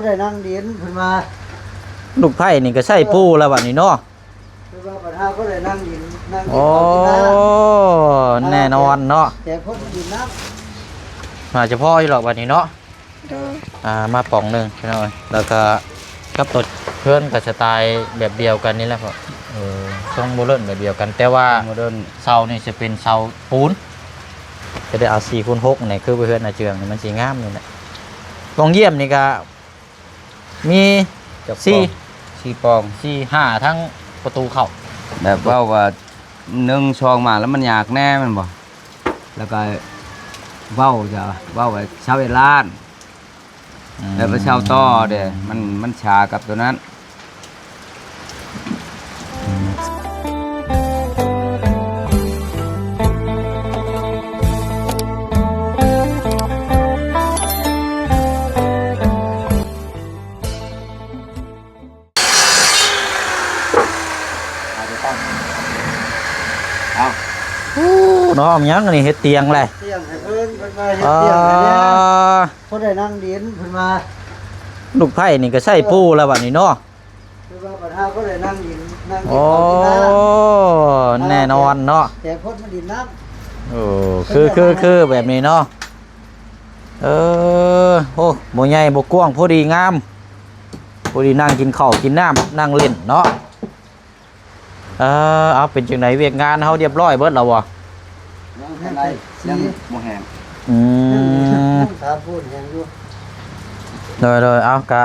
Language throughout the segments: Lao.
ບໍ່ໄດ້ນັ່ງຫຼິ້ນເພິ່ນວ່າ ລູກໃພ້ນີ້ກໍໃຊ້ປູ່ແລ້ວບັດນີ້ເນາະ ເພິ່ນວ່າບັດຫາບໍ່ໄດ້ນັ່ງຫຼິ້ນ ນັ່ງກິນ ໂອ້ ເຂົ້າກິນນ້ຳ ແນ່ນອນເນາະ ແຕ່ຄົນມາຫຼິ້ນນ້ຳ ໜ້າຈະພໍຢູ່ດອກບັດນີ້ເນາະ ໂດຍ ອ່າ ມາປ່ອງໜຶ່ງພີ່ນ້ອງເອີຍ ແລ້ວກໍກັບຕົວເຮືອນກໍສະໄຕແບບດຽວກັນນີ້ແຫຼະ ເພາະ ເອີ ຊົງໂມເດີນແບບດຽວກັນ ແຕ່ວ່າ ໂມເດີນ ເສົານີ້ຊິເປັນເສົາປູນ ກໍໄດ້ເອົາສີ່ຄູນຫົກນີ້ ຄືເຮືອນອາເຈືອງນີ້ ມັນຊິງາມນີ້ແຫຼະ ປ່ອງຢ້ຽມນີ້ກໍ ມີ ຈັກ ສີ່ ປ່ອງ ສີ່ປ່ອງ ສີ່ ຫ້າ ທັງປະຕູເຂົ້າ ແບບເວົ້າວ່າ ໜຶ່ງ ສອງ ມາແລ້ວມັນຍາກແດ່ແມ່ນບໍ່ ແລ້ວກໍເວົ້າຈະ ເວົ້າໄປຊາວເອັດລ້ານ ອືມ ແລ້ວໄປເຊົ່າຕໍ່ເດ້ ມັນ ມັນຊ້າກັບໂຕນັ້ນ. ເອົາ ໂອ້ ເນາະ ຫຍັງອັນນີ້ ເຮັດຕຽງແຫຼະ ຕຽງໃຫ້ເພິ່ນ ເພິ່ນວ່າເຮັດຕຽງໃຫ້ແດ່ ອ່າ ພໍໄດ້ນັ່ງຫຼິ້ນ ເພິ່ນວ່າ ລູກໃພ້ນີ້ກໍໃຊ້ປູ່ແລ້ວບັດນີ້ເນາະ ຄືວ່າບັນຫາບໍ່ໄດ້ນັ່ງຫຼິ້ນ ນັ່ງກິນ ໂອ້ ເຂົ້າກິນນ້ຳ ແນ່ນອນເນາະ ແຕ່ຄົນມາຫຼິ້ນນ້ຳ ໂອ້ ຄື ຄື ຄືແບບນີ້ເນາະ ເອີ ໂອ້ ບໍ່ໃຫຍ່ບໍ່ກວ້າງ ພໍດີງາມ ພໍດີນັ່ງກິນເຂົ້າກິນນ້ຳ ນັ່ງຫຼິ້ນເນາະ ເອີ ເອົາ ເປັນຈັ່ງໃດ ວຽກງານເຮົາຮຽບຮ້ອຍເບິດແລ້ວບໍ່? ຍັງປານໃດ ຍັງບໍ່ແຫ້ງ ອືມ ຍັງ ຍັງ ຍັງ ຖ້າປູນແຫ້ງຢູ່ ໂດຍ ໂດຍ ເອົາ ກະ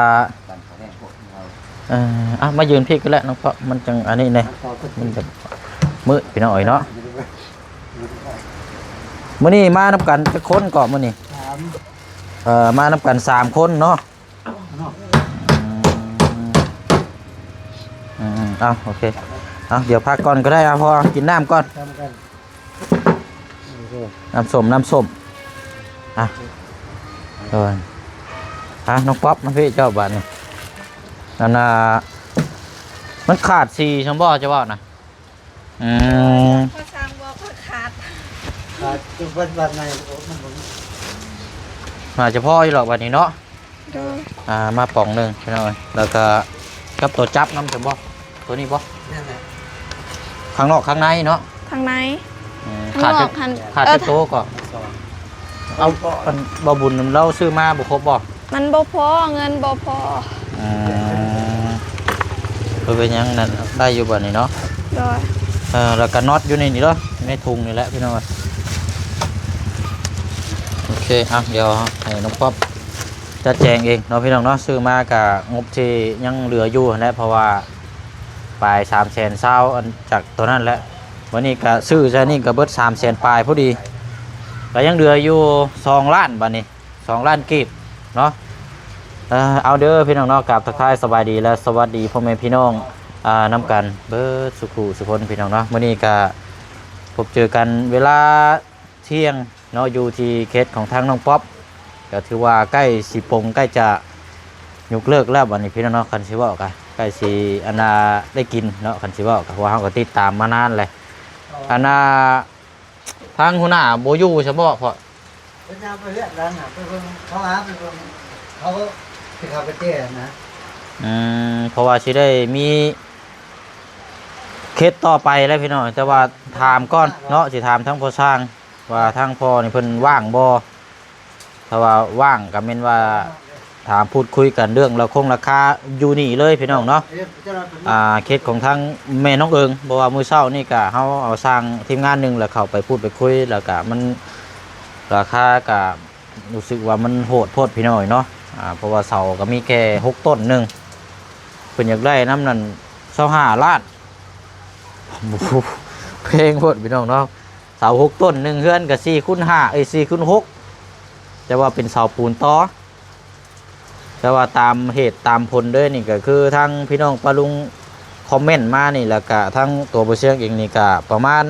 ເອີ ເອົາ ມາຢືນພີ້ກໍແລ້ວນ້ອງເພາະ ມັນຈັ່ງອັນນີ້ແດ່ ມັນຈະມືດພີ່ນ້ອງເອີຍເນາະ ມື້ນີ້ມານຳກັນຈັກຄົນເກາະມື້ນີ້? ສາມ ເອີ ມານຳກັນສາມຄົນເນາະ ເນາະ ອືມ ອືມ ເອົາ ໂອເຄ ເອົາ ດຽວພັກກ່ອນກໍໄດ້ ເອົາ ພໍກິນນ້ຳກ່ອນ ນ້ຳ ນ້ຳສົ້ມ ນ້ຳສົ້ມ ອ່ະ ໂດຍ ອ່ະ ນ້ອງປັອບ ມາພີ້ເຈົ້າບາດນີ້ ອັນນ່າ ມັນຂາດສີ່ຊັ້ນບໍ່ ເຈົ້າເວົ້ານະ? ອືມ ພໍຊ່າງບໍ່ ກໍຂາດ ຂາດຢູ່ເບິດບາດໃນ ໂອ້ ມັນບໍ່ມີ ໜ້າຈະພໍຢູ່ດອກບາດນີ້ເນາະ ໂດຍ ອ່າ ມາປ່ອງໜຶ່ງພີ່ນ້ອງເອີຍ ແລ້ວກໍກັບຕົວຈັບນຳຊັ້ນບໍ່? ຕົວນີ້ບໍ່? ແມ່ນແຫຼະ ຂ້າງນອກຂ້າງໃນເນາະ ຂ້າງໃນ ອືມ ຂ້າງນອກຫັ້ນ ຂາດຈັກ ຂາດຈັກໂຕກໍ? ເອົາ ອັນ ບ່າວບຸນລາວຊື້ມາບໍ່ຄົບບໍ່? ມັນບໍ່ພໍ ເງິນບໍ່ພໍ ອືມ ບໍ່ເປັນຫຍັງນັ້ນ ໄດ້ຢູ່ບັດນີ້ເນາະ ໂດຍ ເອີ ແລ້ວກໍນັອດຢູ່ໃນນີ້ເດີ ໃນຖົງນີ້ແຫຼະພີ່ນ້ອງ ໂອເຄ ອ່ະ ດຽວໃຫ້ນ້ອງປັອບ ຈັດແຈງເອງເນາະພີ່ນ້ອງເນາະ ຊື້ມາກະງົບທີ່ຍັງເຫຼືອຢູ່ຫັ້ນແຫຼະ ເພາະວ່າປາຍສາມແສນຊາວ ອັນ ຈາກຕົວນັ້ນແຫຼະ ວັນນີ້ກະຊື້ໃສ່ນີ້ກະເບິດສາມແສນປາຍພໍດີ ກະຍັງເຫຼືອຢູ່ສອງລ້ານ ບາດນີ້ສອງລ້ານກີບເນາະ ເອີ ເອົາເດີພີ່ນ້ອງເນາະ ກາບທັກທາຍສະບາຍດີ ແລະ ສະຫວັດດີພໍ່ແມ່ພີ່ນ້ອງ ອ່າ ນຳກັນເບິດສູ່ຜູ້ສູ່ຄົນພີ່ນ້ອງເນາະ ມື້ນີ້ກະພົບເຈີກັນເວລາ ທ່ຽງເນາະ ຢູ່ທີ່ເຂດຂອງທາງນ້ອງປັອບ ກໍຖືວ່າໃກ້ຊິປົງ ໃກ້ຈະຍົກເລີກແລ້ວບັດນີ້ພີ່ນ້ອງເນາະ ຄັນຊິເວົ້າກະໃກ້ຊິ ອັນນ່າ ໄດ້ກິນເນາະ ຄັນຊິເວົ້າກະ ເພາະວ່າເຮົາກໍຕິດຕາມມານານແຫຼະ ອັນນ່າ ທາງຫົວໜ້າບໍ່ຢູ່ຊະບໍ່ພໍ່? ເພິ່ນຍ່າງໄປເຮືອນຫຼັງນະ ໄປເບິ່ງ ເຂົາຫາໄປເບິ່ງ ເຂົາຊິເຂົ້າໄປແຈ້ນະ ອືມ ເພາະວ່າຊິໄດ້ມີເຂດຕໍ່ໄປແຫຼະພີ່ນ້ອງ ແຕ່ວ່າຖາມກ່ອນເນາະ ຊິຖາມທາງພໍ່ຊ່າງ ວ່າທາງພໍ່ນີ້ເພິ່ນວ່າງບໍ່? ຖ້າວ່າວ່າງກໍແມ່ນວ່າຖາມພູດຄຸຍກັນເລື່ອງລາຄົງລາຄາຢູ່ນີ້ເລີຍພີ່ນ້ອງເນາະ ອ່າ ເຂດຂອງທາງແມ່ນ້ອງເອີງ ເພາະວ່າມື້ເຊົ້ານີ້ກະເຮົາເອົາຊ່າງທີມງານໜຶ່ງ ແລ້ວເຂົ້າໄປພູດໄປຄຸຍ ແລ້ວກະມັນລາຄາກະ ຮູ້ສຶກວ່າມັນໂຫດໂພດພີ່ນ້ອງເນາະ ອ່າ ເພາະວ່າເສົາກໍມີແຄ່ຫົກຕົ້ນໜຶ່ງ ເພິ່ນຢາກໄດ້ນຳນັ້ນຊາວຫ້າລ້ານ ໂອ້ໂຫ ແພງໂພດພີ່ນ້ອງເນາະ ເສົາຫົກຕົ້ນໜຶ່ງ ເຮືອນກໍສີ່ຄູນຫ້າ ເອີຍ ສີ່ຄູນຫົກ ແຕ່ວ່າເປັນເສົາປູນຕໍ່ ແຕ່ວ່າຕາມເຫດຕາມຜົນເດີ ນີ້ກໍຄືທາງພີ່ນ້ອງປ້າລຸງຄອມເມັນມານີ້ ແລ້ວກະທາງຕົວບໍ່ຊຽງເອງນີ້ກະປະມານ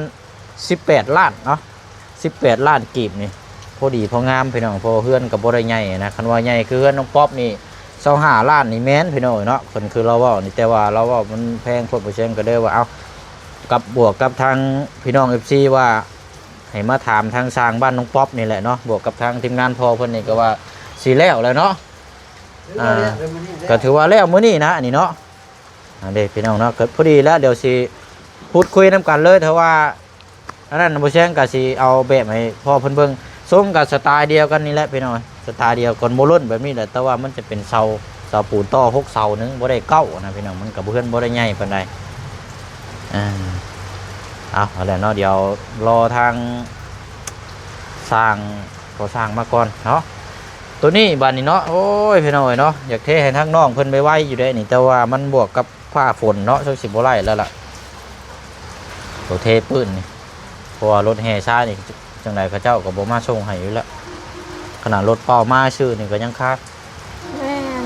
ສິບແປດລ້ານເນາະ ສິບແປດລ້ານກີບນີ້ ພໍດີພໍງາມພີ່ນ້ອງ ເພາະວ່າເຮືອນກໍບໍ່ໄດ້ໃຫຍ່ນະ ຄັນວ່າໃຫຍ່ຄືເຮືອນນ້ອງປັອບນີ້ ຊາວຫ້າລ້ານນີ້ແມ່ນພີ່ນ້ອງເນາະ ເພິ່ນຄືລາວເວົ້ານີ້ ແຕ່ວ່າລາວເວົ້າມັນແພງໂພດ ບໍ່ແຊງກໍເລີຍວ່າ ເອົ້າ ກັບບວກກັບທາງພີ່ນ້ອງເອັຟຊີວ່າ ໃຫ້ມາຖາມທາງຊ່າງບ້ານນ້ອງປັອບນີ້ແຫຼະເນາະ ບວກກັບທາງທີມງານພໍ່ເພິ່ນນີ້ກໍວ່າຊິແລ້ວແລ້ວເນາະ ອ່າ ກໍຖືວ່າແລ້ວມື້ນີ້ນະ ອັນນີ້ເນາະ. ອັນເດ້ພີ່ນ້ອງເນາະ ກໍພໍດີແລ້ວ ດຽວຊິພູດຄຸຍນຳກັນເລີຍ. ຖ້າວ່າອັນນັ້ນ ບໍ່ແຊງກໍຊິເອົາແບບໃຫ້ພໍ່ເພິ່ນເບິ່ງ. ຊົງກໍສະໄຕດຽວກັນນີ້ແຫຼະພີ່ນ້ອງ ສະໄຕດຽວກັນ ໂມເດີນແບບນີ້ແຫຼະ ແຕ່ວ່າມັນຈະເປັນເສົາ ເສົາປູນຕໍ່ຫົກເສົາໜຶ່ງ ບໍ່ໄດ້ເກົ້ານະພີ່ນ້ອງ. ມັນກໍເຮືອນບໍ່ໄດ້ໃຫຍ່ປານໃດ. ອ່າ ເອົາ ເອົາແຫຼະເນາະ ດຽວລໍທາງຊ່າງ ຂໍສ້າງມາກ່ອນເນາະ. ໂຕນີ້ບາດນີ້ເນາະ ໂອ້ຍ ພີ່ນ້ອງເອີຍເນາະ ຢາກເທໃຫ້ທາງນ້ອງເພິ່ນໄວໆຢູ່ເດ້ນີ້ ແຕ່ວ່າມັນບວກກັບຟ້າຝົນເນາະ ຊົງຊິບໍ່ໄດ້ແລ້ວລະ ໂຕເທປຶ້ນນີ້. ເພາະວ່າລົດແຫ່ຊ້ານີ້ ຈັ່ງໃດເຂົາເຈົ້າກໍບໍ່ມາສົ່ງໃຫ້ຢູ່ແລ້ວ. ຂະໜາດລົດເປົ່າມາຊື່ນີ້ກໍຍັງຄາ ແມ່ນ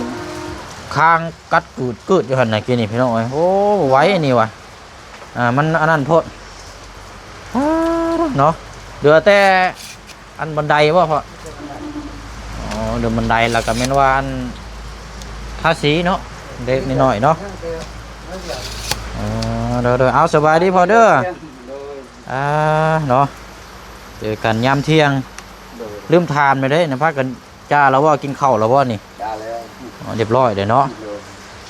ຄ້າງກັດກືດໆຢູ່ຫັ້ນນະ ກີ້ນີ້ພີ່ນ້ອງເອີຍ. ໂອ້ ໄວນີ້ຫວາ ອ່າ ມັນອັນນັ້ນໂພດ ເນາະ. ເຫຼືອແຕ່ອັນບັນໄດບໍ່ພໍ່? ອໍ ເຫຼືອບັນໄດ ແລ້ວກໍແມ່ນວ່າອັນທາສີເນາະ ເລັກນ້ອຍເນາະ. ອໍ ໂດຍໆ ເອົາ ສະບາຍດີພໍ່ເດີ. ອ່າ ເນາະ ເຈີກັນຍາມທ່ຽງ. ລືມຖາມແດ່ເດ້ ພາກັນ ຈ້າແລ້ວບໍ່? ກິນເຂົ້າແລ້ວບໍ່ນີ້? ຈ້າແລ້ວ. ອໍ ຮຽບຮ້ອຍເດ້ເນາະ. ໂດຍ.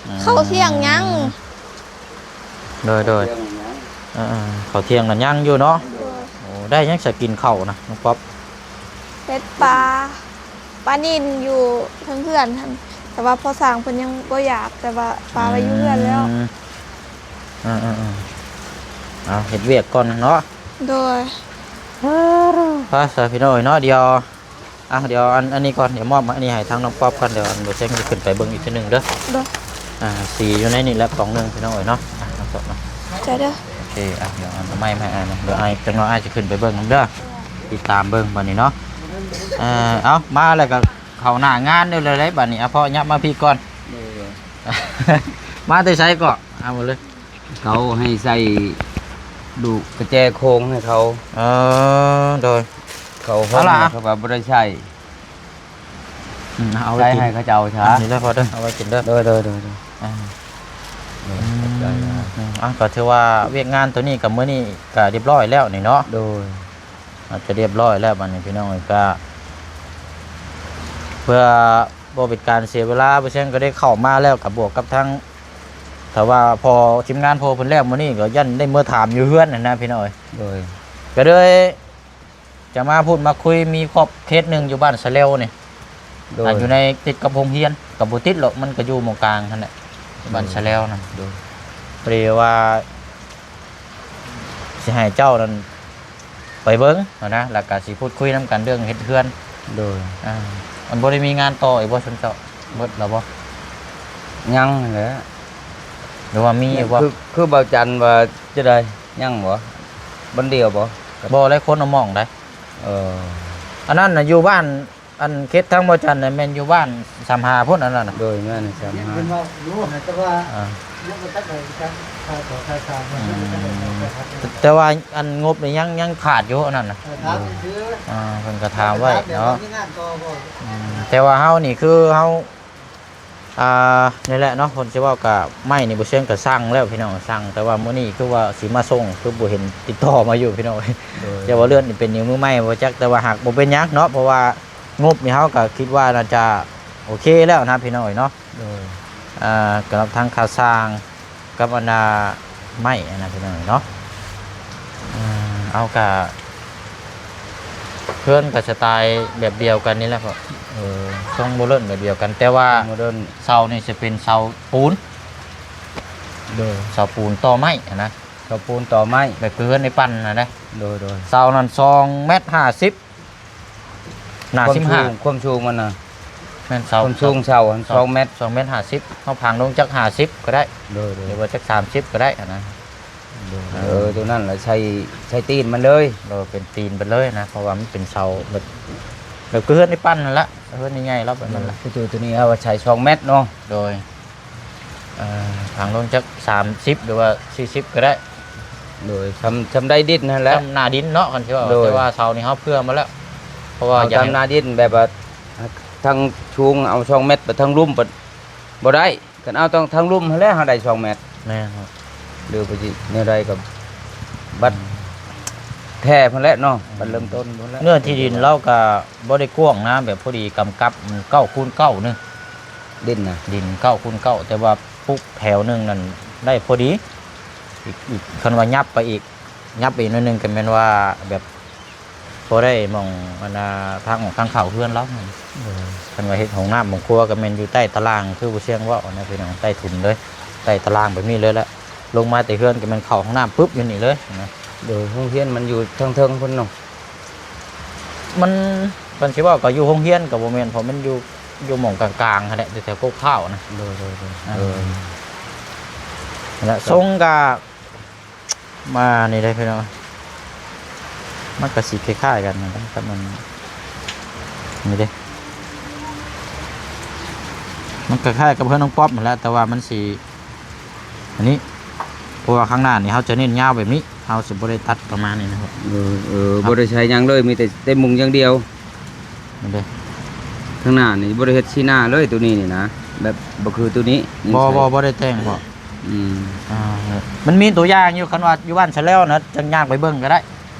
ອືມ ເຂົ້າທ່ຽງຍັງ? ໂດຍໆ ເຂົ້າທ່ຽງຍັງ. ເອີໆ ເຂົ້າທ່ຽງນັ້ນຍັງຢູ່ເນາະ. ໂດຍ. ໂອ້ ໄດ້ຫຍັງສະກິນເຂົ້ານະ ນ້ອງປັອບ? ເຮັດປາ ປານິນຢູ່ເທິງເຮືອນຫັ້ນ ແຕ່ວ່າພໍ່ຊ່າງເພິ່ນຍັງບໍ່ຢາກ ແຕ່ວ່າປາໄວ້ຢູ່ເຮືອນແລ້ວ. ອືມ ເອີໆໆ ເອົາເຮັດວຽກກ່ອນເນາະ. ໂດຍ. ໄປຊະພີ່ນ້ອງເອີຍເນາະ ດຽວ ອ່ະ ດຽວອັນ ອັນນີ້ກ່ອນ ດຽວມອບອັນນີ້ໃຫ້ທາງນ້ອງປັອບກ່ອນ ດຽວອັນບໍ່ແຊງຊິຂຶ້ນໄປເບິ່ງອີກເທື່ອໜຶ່ງເດີ. ໂດຍ. ອ່າ ສີຢູ່ໃນນີ້ແຫຼະ ປ່ອງໜຶ່ງພີ່ນ້ອງເອີຍເນາະ. ອ່ະ ນ້ອງສົດເນາະ ໃຈເດີ. ໂອເຄ ອ່ະ ດຽວເອົາໄມ້ມາໃຫ້ອ້າຍນະ ດຽວອ້າຍ ຈັກໜ່ອຍອ້າຍຊິຂຶ້ນໄປເບິ່ງນຳເດີ. ຕິດຕາມເບິ່ງບາດນີ້ເນາະ. ເອີ ເອົາ ມາແລ້ວກໍເຂົ້າໜ້າງານເດີເລີຍບາດນີ້. ເອົາ ພໍ່ ຫຍັບມາພີ້ກ່ອນ. ໂດຍ. ມາແຕ່ໃສເກາະ? ເອົາເລີຍ. ເຂົາໃຫ້ໃສ່ລູກກະແຈໂຄງໃຫ້ເຂົາ. ເອີ ໂດຍ. ເຂົາ ເອົາລະ ເຂົາວ່າບໍ່ໄດ້ໃຊ້. ອືມ ເອົາໄວ້ ໃຊ້ ກິນ ໃຫ້ເຂົາເຈົ້າຊະ. ອັນນີ້ເດີພໍ່ເດີ ເອົາໄວ້ກິນເດີ. ໂດຍໆໆ. ອ່າ ອືມ ຂອບໃຈ. ອືມ ອ່າ ກໍຖືວ່າວຽກງານໂຕນີ້ກໍມື້ນີ້ກໍຮຽບຮ້ອຍແລ້ວນີ້ເນາະ. ໂດຍ. ອາດຈະຮຽບຮ້ອຍແລ້ວບາດນີ້ພີ່ນ້ອງເອີຍ. ກໍເພື່ອບໍ່ເປັນການເສຍເວລາ ບໍ່ແຊງກໍໄດ້ເຂົ້າມາແລ້ວ ກໍບວກກັບທາງ ຖ້າວ່າພໍທີມງານພໍ່ເພິ່ນແລ້ວມື້ນີ້ ກໍຢ້ານໄດ້ເມືອຖາມຢູ່ເຮືອນຫັ້ນນະພີ່ນ້ອງເອີຍ. ໂດຍ. ກໍເລີຍຈະມາພູດມາຄຸຍ ມີຂອບເຂດໜຶ່ງຢູ່ບ້ານສະແລວນີ້. ໂດຍ. ອ່າ ຢູ່ໃນຕິດກັບໂຮງຮຽນ ກໍບໍ່ຕິດຫຼອກ ມັນກໍຢູ່ໝ່ອງກາງຫັ້ນແຫຼະ ບ້ານສະແລວນັ້ນ. ໂດຍ. ພໍດີວ່າຊິໃຫ້ເຈົ້ານັ້ນ ໄປເບິ່ງຫັ້ນນະ ແລ້ວກະຊິພູດຄຸຍນຳກັນເລື່ອງເຮັດເຮືອນ. ໂດຍ. ອ່າ ມັນບໍ່ໄດ້ມີງານຕໍ່ອີກບໍ່ ຊຸມເຈົ້າ ເບິດແລ້ວບໍ່? ຍັງຫັ້ນແຫຼະ. ຫຼືວ່າມີຢູ່ບໍ່? ຄື ຄືບ່າວຈັນວ່າຈະໄດ້ ຍັງບໍ່? ບ່ອນດຽວບໍ່? ບໍ່ ຫຼາຍຄົນເອົາໝ່ອງໃດ. ເອີ ອັນນັ້ນນະ ຢູ່ບ້ານ ອັນເຂດທາງບໍ່ຈັນນະ ແມ່ນຢູ່ບ້ານສາມຫ້າພຸ້ນ ອັນນັ້ນນະ. ໂດຍ ແມ່ນສາມຫ້າ. ເພິ່ນເວົ້າຢູ່ນະ ແຕ່ວ່າ ອ່າ ຍັງບໍ່ທັນໄດ້ການຂາຍຕໍ່ຂາຍຂາຍ. ອືມ ຍັງບໍ່ທັນໄດ້ຂາຍຂາຍ. ແຕ່ວ່າອັນງົບນີ້ຍັງ ຍັງຂາດຢູ່ ອັນນັ້ນນະ. ເອີ ຖາມຊື່ໆ. ອ່າ ເພິ່ນກໍຖາມໄວ້ເນາະ. ມີງານຕໍ່ບໍ່? ອືມ ແຕ່ວ່າເຮົານີ້ຄືເຮົາ ອ່າ ນີ້ແຫຼະເນາະ ເພິ່ນຊິເວົ້າກະ ໄມ້ນີ້ບໍ່ເຊີງກະສັ່ງແລ້ວພີ່ນ້ອງ ສັ່ງ ແຕ່ວ່າມື້ນີ້ຄືວ່າຊິມາສົ່ງ ຄືບໍ່ເຫັນຕິດຕໍ່ມາຢູ່ພີ່ນ້ອງ. ໂດຍ. ຈະວ່າເລື່ອນນີ້ເປັນຫຍັງ ມືໃໝ່ບໍ່ຈັກ ແຕ່ວ່າຫາກບໍ່ເປັນຫຍັງເນາະ ເພາະວ່າງົບນີ້ເຮົາກະຄິດວ່າໜ້າຈະໂອເຄແລ້ວນະພີ່ນ້ອງເອີຍເນາະ. ໂດຍ. ອ່າ ສຳລັບທາງຄ່າສ້າງ ກັບອັນນ່າໄມ້ອັນນັ້ນພີ່ນ້ອງເນາະ. ອືມ ເອົາກະ ເຮືອນກະສະໄຕແບບດຽວກັນນີ້ແຫຼະ ເອີ ຊົງໂມເດີນແບບດຽວກັນ ແຕ່ວ່າ ໂມເດີນ ເສົານີ້ຈະເປັນເສົາປູນ. ໂດຍ. ເສົາປູນຕໍ່ໄມ້ຫັ້ນນະ ເສົາປູນຕໍ່ໄມ້ ແບບຄືເຮືອນໄອ້ປັນຫັ້ນນະ. ໂດຍໆ. ເສົານັ້ນສອງແມັດຫ້າສິບ ໜ້າສິບຫ້າ ຄວາມສູງ ຄວາມສູງມັນນະ. ແມ່ນ ເສົາ ຄວາມສູງເສົາຫັ້ນສອງແມັດ ສອງແມັດຫ້າສິບ ເຮົາຜັງລົງຈັກຫ້າສິບກໍໄດ້. ໂດຍໆ. ຫຼືວ່າຈັກສາມສິບກໍໄດ້ຫັ້ນນະ. ໂດຍ. ເອີ ໂຕນັ້ນລະໃສ່ ໃສ່ຕີນມັນເລີຍ. ໂດຍ ເປັນຕີນໄປເລີຍນະ ເພາະວ່າມັນເປັນເສົາແບບ ແບບຄືເຮືອນໄອ້ປັນຫັ້ນລະ ເຮືອນໃຫຍ່ໆລາວແບບນັ້ນລະ. ໂດຍ. ຄືໂຕນີ້ເຮົາວ່າໃສ່ສອງແມັດເນາະ. ໂດຍ. ເອີ ທາງລົງຈັກສາມສິບ ຫຼືວ່າສີ່ສິບກໍໄດ້. ໂດຍ. ຊຳ ຊຳໄດ້ດິນຫັ້ນແຫຼະ ຊຳໜ້າດິນເນາະ ຄັນຊິເວົ້າ. ໂດຍ. ແຕ່ວ່າເສົານີ້ເຮົາເພື່ອມາແລ້ວ ເພາະວ່າເອົາຕາມໜ້າດິນ ແບບວ່າທາງສູງເອົາສອງແມັດ ໄປທາງລຸ່ມ ບໍ່ໄດ້. ຄັນເອົາຕ້ອງທາງລຸ່ມຫັ້ນແຫຼະ ເຮົາໄດ້ສອງແມັດ. ແມ່ນ. ຫຼືວ່າຊິແນວໃດກໍບັດ ອືມ ແທ້ພຸ້ນແຫຼະເນາະ ບັດເລີ່ມຕົ້ນພຸ້ນແຫຼະ. ເນື້ອທີ່ດິນລາວກໍບໍ່ໄດ້ກວ້າງນະ ແບບພໍດີກຳກັບ ເກົ້າຄູນເກົ້າໜຶ່ງ ດິນນະ ດິນເກົ້າຄູນເກົ້າ ແຕ່ວ່າປຸກແຖວໜຶ່ງນັ້ນໄດ້ພໍດີ. ອີກ ອີກ ຄັນວ່າຫຍັບໄປອີກ ຫຍັບໄປອີກໜ້ອຍໜຶ່ງກໍແມ່ນວ່າແບບ ພໍໄດ້ໝ່ອງ ອັນນ່າ ທາງອອກທາງເຂົ້າເຮືອນລາວ. ໂດຍ ຄັນວ່າເຮັດຫ້ອງນ້ຳຫ້ອງຄົວກໍແມ່ນຢູ່ໃຕ້ຕາລ່າງ ຄືບໍ່ຊຽງເວົ້ານະພີ່ນ້ອງ ໃຕ້ຖົນເລີຍ ໃຕ້ຕາລ່າງແບບນີ້ເລີຍແຫຼະ. ລົງມາແຕ່ເຮືອນກໍແມ່ນເຂົ້າຫ້ອງນ້ຳປຶບຢູ່ນີ້ເລີຍນະ. ໂດຍ ໂຮງຮຽນມັນຢູ່ເທິງໆພຸ້ນເນາະ. ມັນ ຄັນຊິເວົ້າກໍຢູ່ໂຮງຮຽນກໍບໍ່ແມ່ນ ເພາະມັນຢູ່ ຢູ່ໝ່ອງກາງໆຫັ້ນແຫຼະ ແຖວໆກົກພ້າວນະ. ໂດຍໆໆ ອ່າ ເອີ ນັ້ນແຫຼະ ຊົງກໍ ມານີ້ເດ້ພີ່ນ້ອງ ມັນກໍຊິຄ້າຍໆກັນນະ ກັບມັນ ນີ້ເດ້ ມັນກໍຄ້າຍກັບເຮືອນນ້ອງປັອບຫັ້ນແຫຼະ ແຕ່ວ່າມັນຊິ ອັນນີ້ ເພາະວ່າຂ້າງໜ້ານີ້ເຮົາຈະເນັ້ນຍາວແບບນີ້ ເຮົາຊິບໍ່ໄດ້ຕັດປະມານນີ້ນະ. ເອີ ເອີ ບໍ່ໄດ້ໃຊ້ຫຍັງເລີຍ ມີແຕ່ ແຕ່ມຸງຢ່າງດຽວ. ນີ້ເດ້ ຂ້າງໜ້ານີ້ບໍ່ໄດ້ເຮັດຊີ້ໜ້າເລີຍ ໂຕນີ້ນີ້ນະ ແບບບໍ່ຄືໂຕນີ້. ບໍ່ ບໍ່ ບໍ່ໄດ້ແຕ່ງບໍ່? ອືມ ອ່າ ມັນມີຕົວຢ່າງຢູ່ ຄັນວ່າຢູ່ບ້ານຊະແລ້ວນະ ຈັ່ງຍ່າງໄປເບິ່ງກໍໄດ້.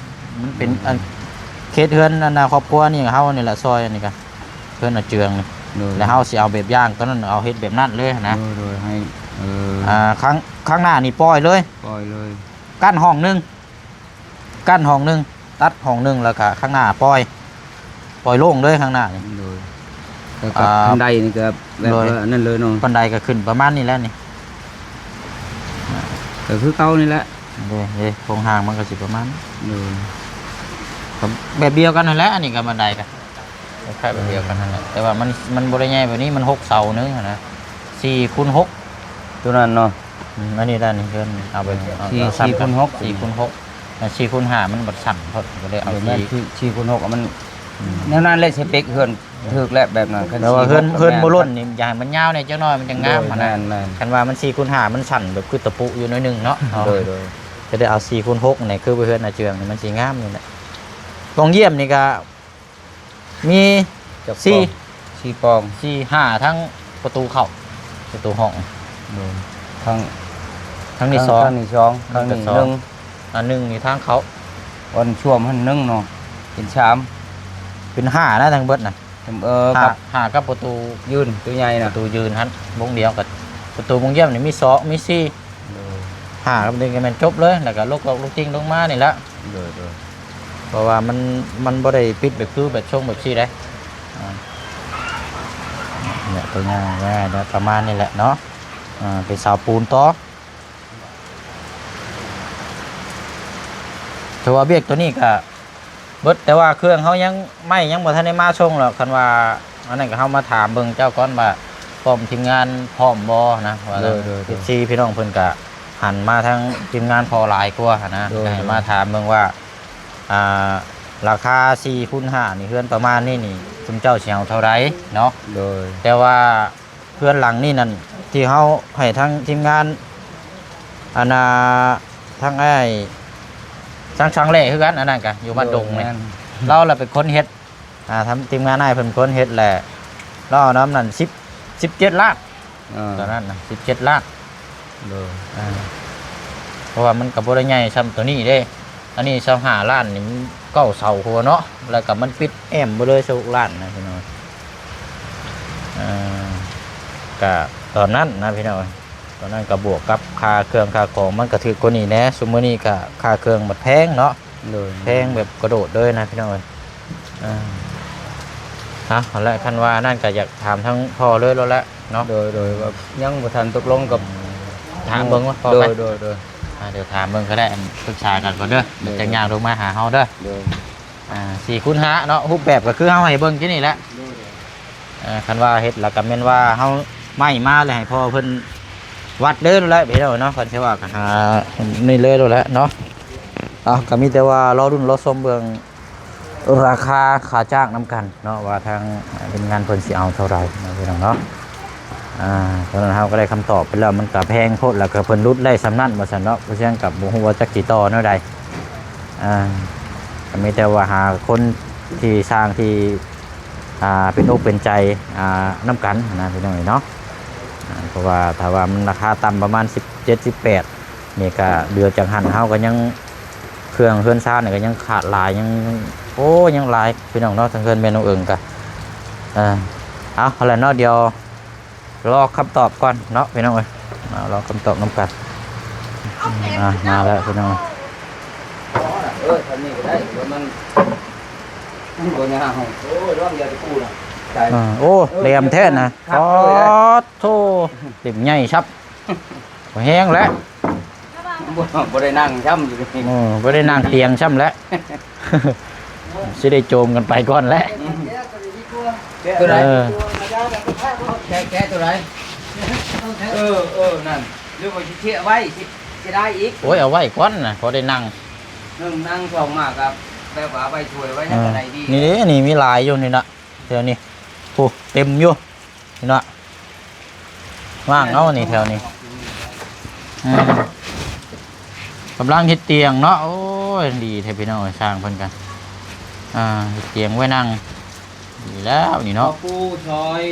ມັນເປັນ ອືມ ອັນ ເຂດເຮືອນ ອັນນ່າ ຄອບຄົວນີ້ ເຮົານີ້ແຫຼະ ຊອຍອັນນີ້ກະ ເຮືອນອາເຈືອງນີ້. ໂດຍ ແລ້ວເຮົາຊິເອົາແບບຢ່າງຕົວນັ້ນ ເອົາເຮັດແບບນັ້ນເລີຍນະ. ໂດຍ ໂດຍ ໃຫ້ ເອີ ອ່າ ຄັ້ງ ຄັ້ງໜ້ານີ້ປ່ອຍເລີຍ ປ່ອຍເລີຍ ກັ້ນຫ້ອງໜຶ່ງ ກັ້ນຫ້ອງໜຶ່ງ ຕັດຫ້ອງໜຶ່ງ ແລ້ວກະຂ້າງໜ້າປ່ອຍ ປ່ອຍໂລ່ງເລີຍຂ້າງໜ້ານີ້. ໂດຍ ແລ້ວກໍ ອ່າ ຄັນໄດນີ້ກໍແບບ ໂດຍ ວ່າອັນນັ້ນເລີຍເນາະ ບັນໄດກໍຂຶ້ນປະມານນີ້ແຫຼະນີ້ ກໍຄືເກົ່ານີ້ແຫຼະ. ເດ້ ເດ້ ໂຄງຮ່າງມັນກໍຊິປະມານ ໂດຍ ກໍແບບດຽວກັນຫັ້ນແຫຼະ ອັນນີ້ກໍບັນໄດກໍ ຄ້າຍໆແບບດຽວກັນຫັ້ນແຫຼະ ແຕ່ວ່າມັນ ມັນບໍ່ໄດ້ໃຫຍ່ແບບນີ້ ມັນຫົກເສົາໜຶ່ງຫັ້ນນະ ສີ່ຄູນຫົກ ຕົວນັ້ນເນາະ. ອືມ ອັນນີ້ດ້ານນີ້ເພິ່ນເອົາໄປ ເອົາ ສີ່ ສີ່ຄູນຫົກ ສີ່ຄູນຫົກ ແລ້ວສີ່ຄູນຫ້າມັນບັດສັ້ນໂພດ ກໍເລີຍເອົາ ແມ່ນ ສີ່ ສີ່ ສີ່ຄູນຫົກ ມັນ ອືມ ແນວນັ້ນແຫຼະ ສະເປັກເຮືອນຖືກແລ້ວແບບນັ້ນ. ຄັນ ແຕ່ວ່າເຮືອນ ສີ່ຄູນຫົກ ເຮືອນບໍ່ລົ້ນນີ້ ຢາກໃຫ້ມັນຍາວແດ່ຈັກໜ້ອຍ ມັນຈັ່ງງາມຫັ້ນນະ. ໂດຍ ແມ່ນໆ ຄັນວ່າມັນສີ່ຄູນຫ້າມັນສັ້ນແບບຄືຕະປຸຢູ່ໜ້ອຍໜຶ່ງເນາະ. ໂດຍໆ ກໍໄດ້ເອົາສີ່ຄູນຫົກນີ້ ຄືເຮືອນອາເຈືອງນີ້ມັນຊິງາມນີ້ແຫຼະ. ປ່ອງຢ້ຽມນີ້ກໍ ມີ ຈັກ ສີ່ ປ່ອງ ສີ່ປ່ອງ ສີ່ ຫ້າ ທັງປະຕູເຂົ້າ ປະຕູຫ້ອງ. ໂດຍ ທັງ ທັງນີ້ ທັງ ສອງ ທັງນີ້ສອງ ທັງນີ້ ນີ້ກໍສອງ ໜຶ່ງ ອັນໜຶ່ງນີ້ທາງເຂົ້າ ບ່ອນຊວມຫັ້ນໜຶ່ງເນາະ ເປັນສາມ ເປັນຫ້ານະ ທັງເບິດນະ. ເອີ ຫ້າ ກັບ ຫ້າ ກັບປະຕູຍື່ນ ໂຕໃຫຍ່ນະ ປະຕູຍື່ນຫັ້ນ ວົງດຽວກັບປະຕູວົງຢ້ຽມນີ້ມີສອງ ມີສີ່ ໂດຍ ຫ້າກັບໜຶ່ງກໍແມ່ນຈົບເລີຍ ແລ້ວກໍລົກໆລຸກຕິ່ງລົງມານີ້ແຫຼະ. ໂດຍໆ ເພາະວ່າມັນ ມັນບໍ່ໄດ້ປິດແບບຄືແບບຊົງແບບຊີ້ເດ້. ອ່າ ເນຍ ຕົວຢ່າງແມ່ນປະມານນີ້ແຫຼະເນາະ. ອ່າ ເປັນເສົາປູນຕໍ່ ຖືວ່າວຽກຕົວນີ້ກະ ເບິດ ແຕ່ວ່າເຄື່ອງເຮົາຍັງ ໄມ້ຍັງບໍ່ທັນໄດ້ມາສົ່ງດອກ. ຄັນວ່າອັນນັ້ນກໍເຮົາມາຖາມເບິ່ງເຈົ້າກ່ອນວ່າ ພ້ອມ ທີມງານພ້ອມບໍ່ນະ ວ່າ ໂດຍໆໆ ເອັຟຊີພີ່ນ້ອງເພິ່ນກໍຫັນມາທາງທີມງານພໍ່ຫຼາຍກວ່ານະ. ໂດຍໆ ກໍໃຫ້ມາຖາມເບິ່ງວ່າ ອ່າ ລາຄາສີ່ຄູນຫ້ານີ້ ເຮືອນປະມານນີ້ນີ້ ຊຸມເຈົ້າຊິເອົາເທົ່າໃດເນາະ? ໂດຍ ແຕ່ວ່າ ເຮືອນຫຼັງນີ້ນັ້ນ ທີ່ເຮົາໃຫ້ທາງທີມງານ ອັນນ່າ ທາງອ້າຍຊ່າງ ຊ່າງແຫຼ້ຄືກັນ ອັນນັ້ນກະຢູ່ບ້ານດົງນີ້ ໂດຍ ແມ່ນ ລາວລະເປັນຄົນເຮັດ ອ່າ ທາງທີມງານອ້າຍເພິ່ນເປັນຄົນເຮັດແຫຼະ ລາວເອົານຳນັ້ນ ສິບ ສິບເຈັດລ້ານ ອ່າ ຕອນນັ້ນນະ ສິບເຈັດລ້ານ. ໂດຍ ອ່າ ເພາະວ່າມັນກໍບໍ່ໄດ້ໃຫຍ່ຊ່ຳໂຕນີ້ເດ້ ອັນນີ້ຊາວຫ້າລ້ານນີ້ມັນເກົ້າເສົາຫົວເນາະ ແລ້ວກໍມັນປິດແອ້ມເບິດເລີຍ ຊາວຫົກລ້ານນະພີ່ນ້ອງ. ເອີ ກະຕອນນັ້ນນະພີ່ນ້ອງ ຕອນນັ້ນກໍບວກກັບຄ່າເຄື່ອງຄ່າຂອງ ມັນກໍຖືກກວ່ານີ້ແດ່. ຊຸມມື້ນີ້ກໍຄ່າເຄື່ອງມັນແພງເນາະ ໂດຍ ແພງແບບກະໂດດເລີຍນະພີ່ນ້ອງເອີຍ. ອ່າ ເອົາ ຫັ້ນແຫຼະ ຄັນວ່ານັ້ນກໍຢາກຖາມທາງພໍ່ເລີຍໂລດແຫຼະເນາະ. ໂດຍ ໂດຍ ວ່າຍັງບໍ່ທັນຕົກລົງກັບ ຖາມເບິ່ງວ່າ ໂດຍ ໂດຍ ໂດຍ ອ່າ ດຽວຖາມເບິ່ງກໍໄດ້ ອັນ ປຶກສາກັນກ່ອນເດີ ໂດຍ ຈັກຍ່າງລົງມາຫາເຮົາເດີ. ໂດຍ ອ່າ ສີ່ຄູນຫ້າເນາະ ຮູບແບບກໍຄືເຮົາໃຫ້ເບິ່ງກີ້ນີ້ແຫຼະ. ໂດຍ ເອີ ຄັນວ່າເຮັດແລ້ວກໍແມ່ນວ່າເຮົາໄມ້ມາແລ້ວໃຫ້ພໍ່ເພິ່ນວັດເດີແຫຼະພີ່ນ້ອງເນາະ. ຄັນຊິວ່າກໍຫານີ້ເລີຍໂລດແຫຼະເນາະ. ເອົາ ກໍມີແຕ່ວ່າລໍລຸ້ນລໍຊົມເບິ່ງ ລາຄາຄ່າຈ້າງນຳກັນເນາະ ວ່າທາງທີມງານເພິ່ນຊິເອົາເທົ່າໃດເນາະພີ່ນ້ອງເນາະ. ອ່າ ຕອນນັ້ນເຮົາກໍໄດ້ຄຳຕອບໄປແລ້ວ ມັນກໍແພງໂພດ ແລ້ວກໍເພິ່ນຫຼຸດໄດ້ສ່ຳນັ້ນວ່າຊັ້ນເນາະ. ຜູ້ຊຽງກໍບໍ່ຮູ້ວ່າຈັກຊິຕໍ່ແນວໃດ ອ່າ ກໍມີແຕ່ວ່າຫາຄົນທີ່ຊ່າງທີ່ ອ່າ ເປັນອົກເປັນໃຈ ອ່າ ນຳກັນນະພີ່ນ້ອງເອີຍເນາະ. ອ່າ ເພາະວ່າຖ້າວ່າມັນລາຄາຕ່ຳປະມານສິບເຈັດ ສິບແປດ ນີ້ກະເດືອນຈັງຫັນເຮົາກໍຍັງ ເຄື່ອງເຮືອນຊານນີ້ກໍຍັງຂາດຫຼາຍ ຍັງ ໂອ້ ຍັງຫຼາຍພີ່ນ້ອງເນາະ. ທາງເຮືອນແມ່ນ້ອງເອີງກະ ເອີ ເອົາ ຫັ້ນແຫຼະເນາະ ດຽວ ລໍຄຳຕອບກ່ອນເນາະພີ່ນ້ອງເອີຍ ມາລໍຄຳຕອບນຳກັນ. ອ່າ ມາແລ້ວພີ່ນ້ອງ. ເອີ ທາງນີ້ກໍໄດ້ ມັນບໍ່ຍາວ. ໂອ້ຍ ລອງຢ່າໄປກູ້ນະ. ອ່າ ໂອ້ ແຫຼມແທ້ນະ. ຄັກເລີຍນະ. ປາດໂທ້ ເຫຼັ້ມໃຫຍ່ຊັບ ບໍ່ແຮງແລ້ວ. ບໍ່ ບໍ່ໄດ້ນັ່ງຊ້ຳຢູ່ນີ້. ເອີ ບໍ່ໄດ້ນັ່ງຕຽງຊ້ຳແລ້ວ. ຊິໄດ້ໂຈມກັນໄປກ່ອນແຫຼະ. ອືມ ແກະຕົວໃດ? ເອີ ແກະ ແກະຕົວໃດ? ເອີ ເອີ ນັ້ນ ຫຼືວ່າຊິເຊຍໄວ້ ຊິ ຊິໄດ້ອີກ. ໂອ້ຍ ເອົາໄວ້ກ່ອນນະ ພໍໄດ້ນັ່ງ. ໜຶ່ງນັ່ງ ສອງມາກໍແບບວ່າໄວ້ຖ້ວຍໄວ້ຫຍັງກໍໄດ້ດີ. ເອີ ນີ້ເດ້ ນີ້ມີຫຼາຍຢູ່ນີ້ນະ ແຖວນີ້ ໂອ້ ເຕັມຢູ່. ເນາະ ວ່າງເອົານີ້ແຖວນີ້. ອືມ ກຳລັງເຮັດຕຽງເນາະ. ໂອ້ຍ ດີແທ້ພີ່ນ້ອງເອີຍ ຊ່າງເພິ່ນກະ ອ່າ ເຮັດຕຽງໄວ້ນັ່ງ. ດີແລ້ວນີ້ເນາະ ພໍ່ປູ່ຊ່ອຍ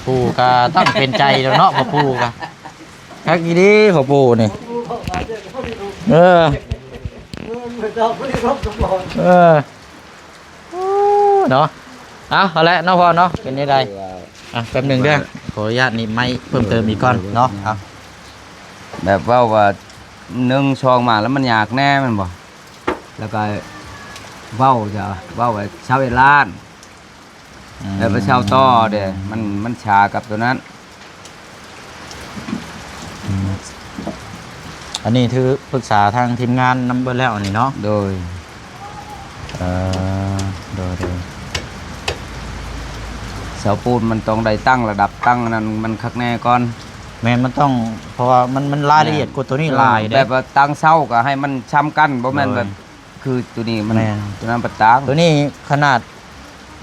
ປູ່ກະຕ້ອງເປັນໃຈແລ້ວເນາະ ພໍ່ປູ່ກະ ຄັກອີ່ຫຼີພໍ່ປູ່ນີ້. ເອີ ເອີ. ໂອ້ ເນາະ ເອົາ ເອົາແຫຼະເນາະພໍ່ເນາະ ເປັນຈັ່ງໃດ? ອ່ະ ແປັບໜຶ່ງເດີ ຂໍອະນຸຍາດໜີບໄມເພີ່ມເຕີມອີກກ່ອນເນາະ. ເອົາ ແບບເວົ້າວ່າ ໜຶ່ງ ຊ່ອງມາແລ້ວມັນຍາກແດ່ແມ່ນບໍ່? ແລ້ວກໍເວົ້າ ຈະເວົ້າວ່າຊາວເອັດລ້ານ ອືມ ແລ້ວໄປເຊົ່າຕໍ່ເດ້ ມັນ ມັນຊ້າກັບຕົວນັ້ນ. ອືມ ອັນນີ້ຄືປຶກສາທາງທີມງານນຳເບິດແລ້ວອັນນີ້ເນາະ? ໂດຍ ເອີ ໂດຍ ໂດຍ. ເສົາປູນມັນຕ້ອງໄດ້ຕັ້ງລະດັບ ຕັ້ງອັນນັ້ນມັນຄັກແນ່ກ່ອນ. ແມ່ນ ມັນຕ້ອງ ເພາະວ່າມັນ ມັນລາຍລະອຽດກວ່າຕົວນີ້ຫຼາຍເດ້. ແບບວ່າຕັ້ງເສົາກໍໃຫ້ມັນຊ່ຳກັນ ບໍ່ແມ່ນແບບ ໂດຍ ຄືຕົວນີ້ມັນ ແມ່ນ ຕົວນັ້ນປະຕາງ ຕົວນີ້ຂະໜາດ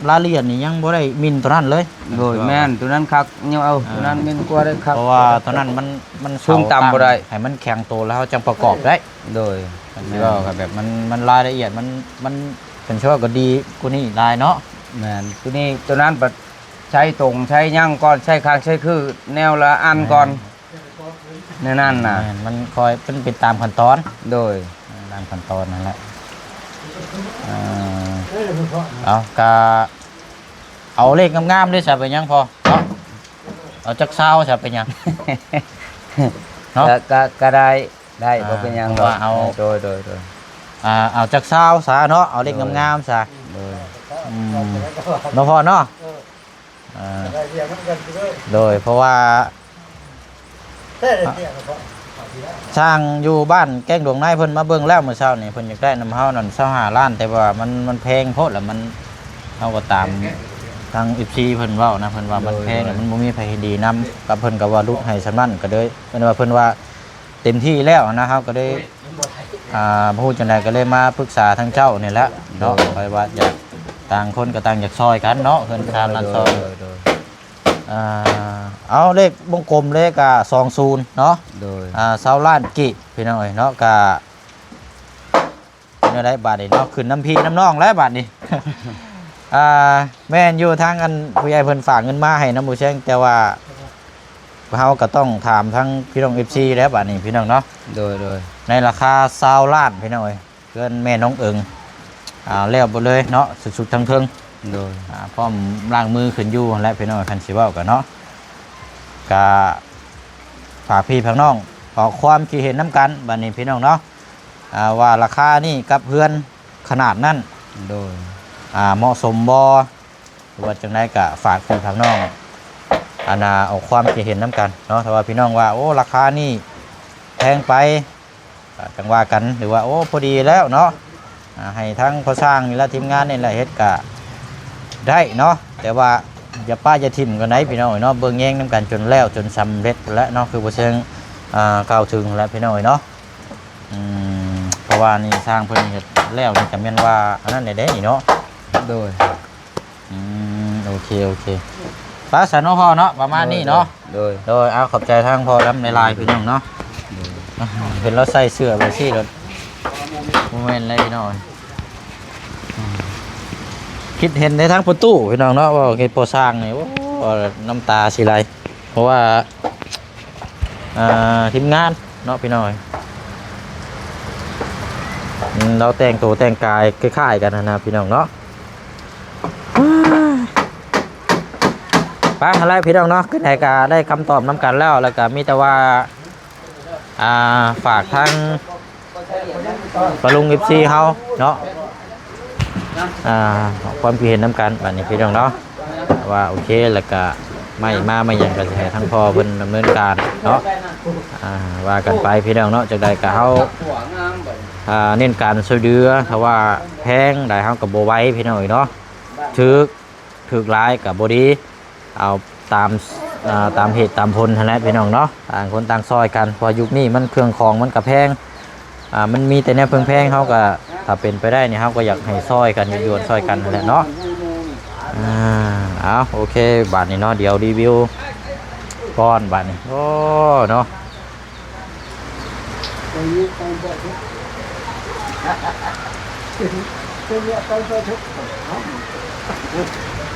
ລາຍລະອຽດນີ້ຍັງບໍ່ໄດ້ໝິ່ນຕົວນັ້ນເລີຍ. ໂດຍ ແມ່ນ ຕົວນັ້ນຄັກ ຍັງເອົາ ອ່າ ຕົວນັ້ນໝິ່ນກວ່າໄດ້ຄັກ ເພາະວ່າຕົວນັ້ນມັນ ມັນສູງຕ່ຳບໍ່ໄດ້ ໃຫ້ມັນແຂງໂຕແລ້ວເຮົາຈັ່ງປະກອບໄດ້. ໂດຍ ຄັນຊິເວົ້າກໍແບບມັນ ມັນລາຍລະອຽດ ມັນ ມັນ ຄັນຊິເວົ້າກໍດີກວ່ານີ້ຫຼາຍເນາະ. ແມ່ນ ຕົວນີ້ ຕົວນັ້ນປະ ໃຊ້ຕົງໃຊ້ຫຍັງກ່ອນ ໃຊ້ຄາງໃຊ້ຄືແນວລະອັນກ່ອນ. ແມ່ນ ແນວນັ້ນນະ ແມ່ນ ມັນຄ່ອຍ ມັນເປັນຕາມຂັ້ນຕອນ. ໂດຍ ເອີ ຕາມຂັ້ນຕອນນັ້ນແຫຼະ. ເອີ ເອົາ ກະເອົາເລກງາມໆເດ້ ຊະ ເປັນຫຍັງພໍ່ເນາະ? ເອົາຈັກຊາວ ຊະ ເປັນຫຍັງເນາະ? ກະ ກະ ກະໄດ້ ໄດ້ ອ່າ ບໍ່ເປັນຫຍັງດອກ. ເອົາ ໂດຍ ໂດຍ ໂດຍ ອ່າ ເອົາຈັກຊາວຊະເນາະ ເອົາເລກງາມໆຊະ. ໂດຍ ອືມ ເນາະພໍ່ເນາະ. ອ່າ ໂດຍ ເພາະວ່າຊ່າງຢູ່ບ້ານແກ້ງດວງໃນເພິ່ນມາເບິ່ງແລ້ວມື້ເຊົ້ານີ້ ເພິ່ນຢາກໄດ້ນຳເຮົານັ້ນຊາວຫ້າລ້ານ ແຕ່ວ່າມັນ ມັນແພງໂພດ ແລ້ວມັນ ເຮົາກໍຕາມທາງເອັຟຊີເພິ່ນເວົ້ານະ ເພິ່ນວ່າມັນແພງ ໂດຍ ແລ້ວມັນບໍ່ມີໃຜເຫັນດີນຳ ກໍເພິ່ນກໍວ່າຫຼຸດໃຫ້ສ່ຳນັ້ນ ກໍເລີຍ ເພິ່ນວ່າ ເພິ່ນວ່າເຕັມທີ່ແລ້ວນະ ເຮົາກໍເລີຍ ອ່າ ບໍ່ຮູ້ຈັ່ງໃດ ກໍເລີຍມາປຶກສາທາງເຈົ້ານີ້ແຫຼະເນາະ. ໂດຍ ຂ້ອຍວ່າຢາກ ຕ່າງຄົນກໍຕ່າງຢາກຊ່ອຍກັນເນາະ ເຮືອນຊານບ້ານຊ່ອງ. ໂດຍ ໂດຍ ອ່າ ເອົາເລກວົງກົມເລີຍກະສອງສູນເນາະ. ໂດຍ ອ່າ ຊາວລ້ານກີບ ພີ່ນ້ອງເອີຍເນາະ. ກະເປັນແນວໃດບາດນີ້ເນາະ ຂຶ້ນນຳພີ່ນຳນ້ອງແລ້ວບາດນີ້. ອ່າ ແມ່ນຢູ່ ທາງອັນຜູ້ໃຫຍ່ເພິ່ນຝາກເງິນມາໃຫ້ນຳໝູ່ແຊງ ແຕ່ວ່າເຮົາກໍຕ້ອງຖາມທາງພີ່ນ້ອງເອັຟຊີແລ້ວບາດນີ້ ພີ່ນ້ອງເນາະ. ໂດຍ ໂດຍ ໃນລາຄາຊາວລ້ານ ພີ່ນ້ອງເອີຍ ເຮືອນແມ່ນ້ອງເອີງ ອ່າ ແລ້ວເບິດເລີຍເນາະ ສຸດໆທັງເທິງ. ໂດຍ ອ່າ ພ້ອມລ້າງມືຂຶ້ນຢູ່ຫັ້ນແຫຼະ ພີ່ນ້ອງ ຄັນຊິເວົ້າກັນເນາະ. ກະຝາກພີ່ຝາກນ້ອງອອກຄວາມຄິດເຫັນນຳກັນບາດນີ້ ພີ່ນ້ອງເນາະ ອ່າ ວ່າລາຄານີ້ກັບເຮືອນຂະໜາດນັ້ນ ໂດຍ ອ່າ ເໝາະສົມບໍ່ ຫຼືວ່າຈັ່ງໃດ ກະຝາກພີ່ຝາກນ້ອງ ອັນນ່າ ອອກຄວາມຄິດເຫັນນຳກັນເນາະ. ຖ້າວ່າພີ່ນ້ອງວ່າ ໂອ້ ລາຄານີ້ແພງໄປ ກໍຈັ່ງວ່າກັນ ຫຼືວ່າ ໂອ້ ພໍດີແລ້ວເນາະ ອ່າ ໃຫ້ທາງພໍ່ຊ່າງນີ້ລະ ທີມງານນີ້ລະເຮັດກໍໄດ້ເນາະ. ແຕ່ວ່າຢ່າປະຢ່າຖິ້ມກັນໃດ ພີ່ນ້ອງເອີຍເນາະ ເບິ່ງແຍງນຳກັນຈົນແລ້ວ ຈົນສຳເລັດແຫຼະເນາະ ຄືບໍ່ເຊີງ ອ່າ ກ່າວເຖິງແຫຼະ ພີ່ນ້ອງເອີຍເນາະ. ອືມ ເພາະວ່ານີ້ຊ່າງເພິ່ນເຮັດແລ້ວນີ້ກໍແມ່ນວ່າອັນນັ້ນແດ່ເດ້ນີ້ເນາະ. ໂດຍ ອືມ ໂອເຄ ໂອເຄ ໄປຊະເນາະພໍ່ເນາະ ປະມານນີ້ເນາະ. ໂດຍ ໂດຍ ເອົາ ຂອບໃຈທາງພໍ່ນຳຫຼາຍໆ ພີ່ນ້ອງເນາະ. ໂດຍ ເຫັນລາວໃສ່ເສື້ອແບບຊີ້ໂລດ ບໍ່ແມ່ນແລ້ວພີ່ນ້ອງ. ອືມ ຄິດເຫັນໃນທາງປະຕູ ພີ່ນ້ອງເນາະ ວ່າເຮັດພໍສ້າງນີ້ ໂອ້ ນ້ຳຕາຊິໄຫຼ ເພາະວ່າ ອ່າ ທີມງານເນາະ ພີ່ນ້ອງເອີຍ ອືມ ລາວແຕ່ງໂຕແຕ່ງກາຍຄ້າຍໆກັນຫັ້ນນະ ພີ່ນ້ອງເນາະ. ໄປຫັ້ນແຫຼະພີ່ນ້ອງເນາະ ຄືໃດກໍໄດ້ຄຳຕອບນຳກັນແລ້ວ ແລ້ວກໍມີແຕ່ວ່າ ອ່າ ຝາກທາງປ້າລຸງ ເອັຟຊີ ເຮົາເນາະ ອ່າ ຄວາມຄິດເຫັນນຳກັນບັດນີ້ພີ່ນ້ອງເນາະ ວ່າໂອເຄ ແລ້ວກະໄມ້ມາໄມ້ຫຍັງກໍຊິໃຫ້ທາງພໍ່ເພິ່ນດຳເນີນການເນາະ ອ່າ ວ່າກັນໄປພີ່ນ້ອງເນາະ ຈັ່ງໃດກໍເຮົາ ອ່າ ເນັ້ນການຊ່ວຍເຫຼືອ ຖ້າວ່າແພງໃດເຮົາກໍບໍ່ໄຫວພີ່ນ້ອງເອີຍເນາະ ຖືກ ຖືກຫຼາຍກໍບໍ່ດີ ເອົາຕາມ ອ່າ ຕາມເຫດຕາມຜົນຫັ້ນແຫຼະພີ່ນ້ອງເນາະ ຕ່າງຄົນຕ່າງຊ່ອຍກັນ ເພາະວ່າຍຸກນີ້ມັນເຄື່ອງຂອງມັນກໍແພງ ອ່າ ມັນມີແຕ່ແນວແພງໆ ເຮົາກໍ ຖ້າເປັນໄປໄດ້ນີ້ ເຮົາກໍຢາກໃຫ້ຊ່ອຍກັນ ຢວນໆ ຊ່ອຍກັນຫັ້ນແຫຼະເນາະ ອ່າ ເອົາ ໂອເຄ ບາດນີ້ເນາະ ດຽວຣີວິວກ່ອນບາດນີ້ ໂອ້ ເນາະ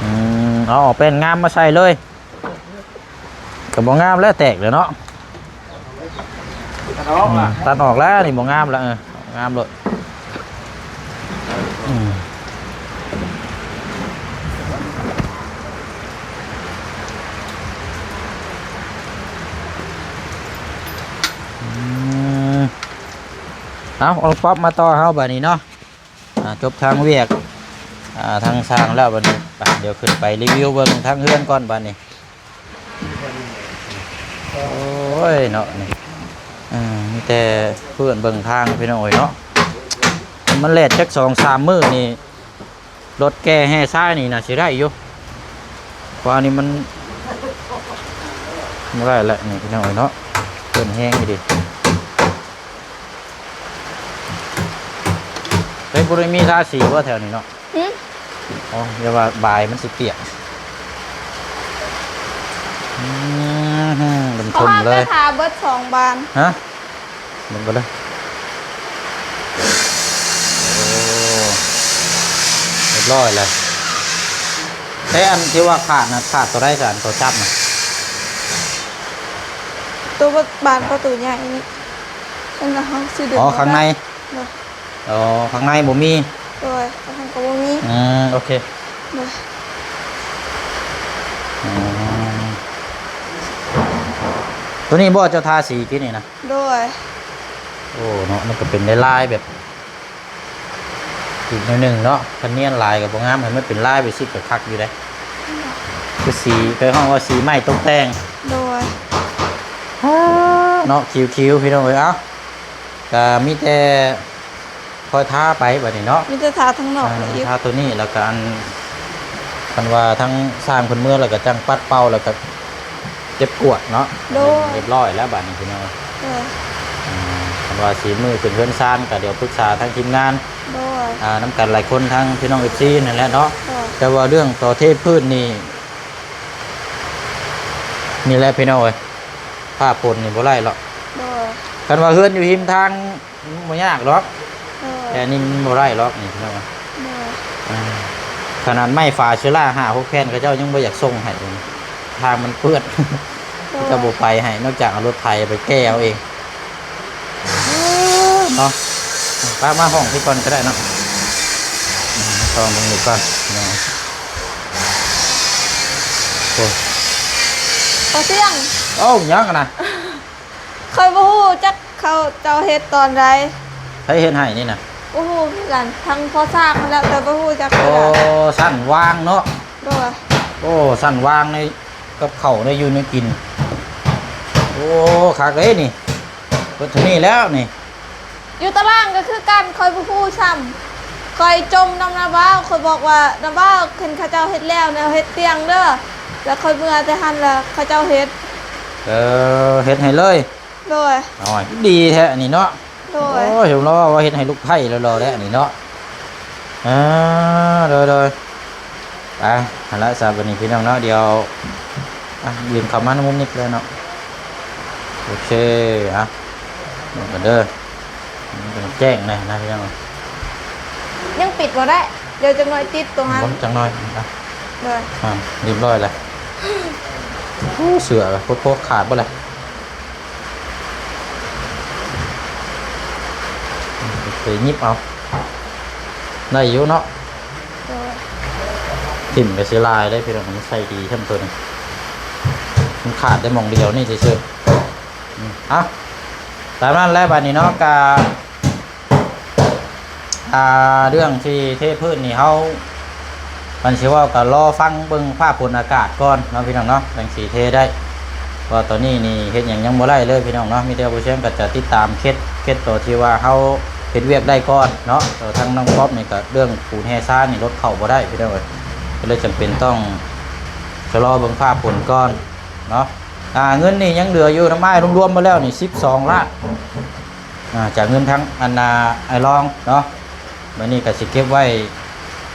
ອືມ ເອົາ ເອົາແປ້ນງາມມາໃສ່ເລີຍ ກໍບໍ່ງາມແລ້ວ ແຕກແລ້ວເນາະ ຕັດອອກລະ ອືມ ຕັດອອກແລ້ວ ນີ້ບໍ່ງາມລະ ເອີ ງາມໂລດ ອືມ ອືມ ເອົາ ເອົາປັອບມາຕໍ່ເຮົາບາດນີ້ເນາະ ອ່າ ຈົບທາງວຽກ ອ່າ ທາງຊ່າງແລ້ວ ບັດນີ້ ໄປ ດຽວຂຶ້ນໄປຣີວິວເບິ່ງທາງເຮືອນກ່ອນບາດນີ້ ໂອ້ຍເນາະ ນີ້ ເອີ ມີແຕ່ເພື່ອນເບິ່ງທາງພີ່ນ້ອງເອີຍເນາະ ມັນແລດຈັກສອງສາມມື້ນີ້ ລົດແກ່ແຮ່ຊາຍນີ້ໜ້າຊິໄດ້ຢູ່ ເພາະວ່ານີ້ມັນບໍ່ໄດ້ແຫຼະ ນີ້ພີ່ນ້ອງເອີຍເນາະ ເພິ່ນແຮງອີ່ຫຼີ ເຮີ້ຍ ບໍ່ໄດ້ມີທາສີບໍ່ແຖວນີ້ເນາະ? ຫຶ? ອໍ ຢ່າວ່າບາຍມັນຊິປຽກ ອືມ ເພາະວ່າໄປທາເບິດສອງບານ ຮະ? ເບິ່ງກ່ອນເດີ ໂອ້ ຮຽບຮ້ອຍແລ້ວ ແຕ່ອັນທີ່ວ່າຂາດນະ ຂາດຕົວໃດຊະ ອັນຕົວຈັບນະ? ຕົວບານປະຕູໃຫຍ່ນີ້ ອັນນັ້ນເຮົາຊິດຶງ ອໍ ຂ້າງໃນ ໂດຍ ອໍ ຂ້າງໃນບໍ່ມີ ໂດຍ ຂ້າງໃນກໍບໍ່ມີ ອືມ ໂອເຄ ໂດຍ ອືມ ຕົວນີ້ບໍ່ ເຈົ້າທາສີກີ້ນີ້ນະ? ໂດຍ ໂອ້ ເນາະ ມັນກໍເປັນລາຍໆ ແບບ ອີກໜ້ອຍໜຶ່ງເນາະ ຄັນນຽນຫຼາຍກໍບໍ່ງາມ ໃຫ້ມັນເປັນລາຍໄປຊິກໍຄັກຢູ່ເດ້ ຄືສີ ເອີ້ນຮ້ອງວ່າສີໄມ້ຕົກແຕ່ງ ໂດຍ ເນາະ ຄິວໆ ພີ່ນ້ອງເອີຍ ເອົ້າ ກໍມີແຕ່ຄ່ອຍທາໄປບັດນີ້ເນາະ ມີແຕ່ທາທາງນອກ ອ່າ ອີກ ທາຕົວນີ້ ແລ້ວກໍອັນ ຄັນວ່າທາງຊ່າງເພິ່ນເມືອ ແລ້ວກໍຈັ່ງປັດເປົ່າ ແລ້ວກໍ ເກັບກວາດເນາະ ໂດຍ ຮຽບຮ້ອຍແລ້ວບາດນີ້ພີ່ນ້ອງ ໂດຍ ອືມ ຄັນວ່າສີມືຂຶ້ນເຮືອນຊານກໍດຽວປຶກສາທາງທີມງານ ໂດຍ ອ່າ ນຳກັນຫຼາຍຄົນ ທາງພີ່ນ້ອງ ເອັຟຊີ ນັ້ນແຫຼະເນາະ ໂດຍ ແຕ່ວ່າເລື່ອງຕໍ່ເທພື້ນນີ້ ນີ້ແຫຼະພີ່ນ້ອງເອີຍ ຟ້າຝົນນີ້ບໍ່ໄດ້ຫຼອກ ໂດຍ ຄັນວ່າເຮືອນຢູ່ຮິມທາງ ມັນບໍ່ຍາກດອກ ເອີ ແຕ່ນີ້ມັນບໍ່ໄດ້ດອກນີ້ພີ່ນ້ອງ ເອີ ຂະໜາດໄມ້ຝາເຊລາຫ້າຫົກແຜ່ນ ເຂົາເຈົ້າຍັງບໍ່ຢາກສົ່ງໃຫ້ ທາງມັນເປື້ອນ ເອີ ເຂົາເຈົ້າບໍ່ໄປໃຫ້ ນອກຈາກເອົາລົດໄຖໄປແກ່ເອົາເອງ ເອີ ເນາະ ປະມາຫ້ອງພີ້ກ່ອນກໍໄດ້ເນາະ ອືມ ລອງເບິ່ງດູກ່ອນ ໂອ້ ບໍ່ສຽງ ເອົ້າ ຫຍັງຫັ້ນນະ? ຂ້ອຍບໍ່ຮູ້ຈັກເຂົາເຈົ້າເຮັດຕອນໃດ. ໃຜເຮັດໃຫ້ນີ້ນະ? ບໍ່ຮູ້ຄືກັນ, ທາງພໍ່ສ້າງຫັ້ນແຫຼະ, ແຕ່ບໍ່ຮູ້ຈັກຄືກັນ. ໂອ້ ຊັ້ນວາງເນາະ. ໂດຍ. ໂອ້ ຊັ້ນວາງໃນກັບເຂົ້າ ໃນຢູ່ໃນກິນ. ໂອ້ ຄັກເດ້ນີ້. ເບິດເທົ່ານີ້ແລ້ວນີ້. ຢູ່ຕາລ່າງກໍຄືກັນ, ຂ້ອຍບໍ່ຮູ້ຊ້ຳ. ຂ້ອຍຈົ່ມນຳນ້າບ່າວ, ຂ້ອຍບອກວ່າ ນ້າບ່າວ ຄັນເຂົາເຈົ້າເຮັດແລ້ວນະ ເຮັດຕຽງເດີ. ແລ້ວຂ້ອຍເມືອແຕ່ຫັ້ນ ແລ້ວເຂົາເຈົ້າເຮັດ. ເອີ ເຮັດໃຫ້ເລີຍ. ໂດຍ. ໂອ້ຍ ດີແທ້ອັນນີ້ເນາະ. ໂດຍ. ໂອ້ຍ ເຫັນລາວວ່າເຮັດໃຫ້ລູກໃພ້ຫຼໍ່ໆ ແລ້ວອັນນີ້ເນາະ. ອ່າ ໂດຍໆ ໄປ ຫັ້ນລະຊະ ບັດນີ້ພີ່ນ້ອງເນາະ ດຽວ ອ່ະ ຢືນເຂົ້າມາໃນມຸມນີ້ກໍໄດ້ເນາະ. ໂອເຄ ອ່ະ ເບິ່ງກັນເດີ ມັນແຈ້ງແນ່ນະພີ່ນ້ອງ. ຍັງປິດບໍ່ໄດ້ ດຽວຈັກໜ້ອຍຕິດຕົວຫັ້ນ ບໍ່ ຈັກໜ້ອຍ ອ່ະ ໂດຍ ອ່າ ຮຽບຮ້ອຍແລ້ວ. ໂອ້ ເສື້ອໂພດໆ ຂາດເບິດແລ້ວ. ໄປຫຍິບເອົາ ໄດ້ຢູ່ເນາະ. ໂດຍ. ຖິ້ມກໍເສຍຫຼາຍເດ້ພີ່ນ້ອງ ມັນໃສ່ດີຊ່ຳຕົວນີ້. ມັນຂາດແຕ່ໝ່ອງດຽວນີ້ຊື່ໆ. ອືມ ເອົາ ຕາມນັ້ນແຫຼະ ບາດນີ້ເນາະ ກະ ອ່າ ເລື່ອງທີ່ເທພື້ນນີ້ ເຮົາ ຄັນຊິເວົ້າກໍລໍຟັງເບິ່ງຟ້າຝົນອາກາດກ່ອນເນາະ ພີ່ນ້ອງເນາະ ຈັ່ງຊິເທໄດ້. ເພາະວ່າຕອນນີ້ນີ້ເຮັດຫຍັງຍັງບໍ່ໄດ້ເລີຍ ພີ່ນ້ອງເນາະ. ມີແຕ່ວ່າບໍ່ແຊງກໍຈະຕິດຕາມເຂດ ເຂດໂຕທີ່ວ່າເຮົາເຮັດວຽກໄດ້ກ່ອນເນາະ. ແຕ່ວ່າທາງນ້ອງປັອບນີ້ກໍເລື່ອງປູນແຮ່ຊານນີ້ລົດເຂົ້າບໍ່ໄດ້ ພີ່ນ້ອງເອີຍ, ກໍເລີຍຈຳເປັນຕ້ອງຊະລໍເບິ່ງຟ້າຝົນກ່ອນເນາະ. ອ່າ ເງິນນີ້ຍັງເຫຼືອຢູ່ນຳອ້າຍ ລວມໆມາແລ້ວນີ້ສິບສອງລ້ານ ອ່າ ຈາກເງິນທາງອັນນ່າ ອ້າຍລອງເນາະ. ບັດນີ້ກໍຊິເກັບໄວ້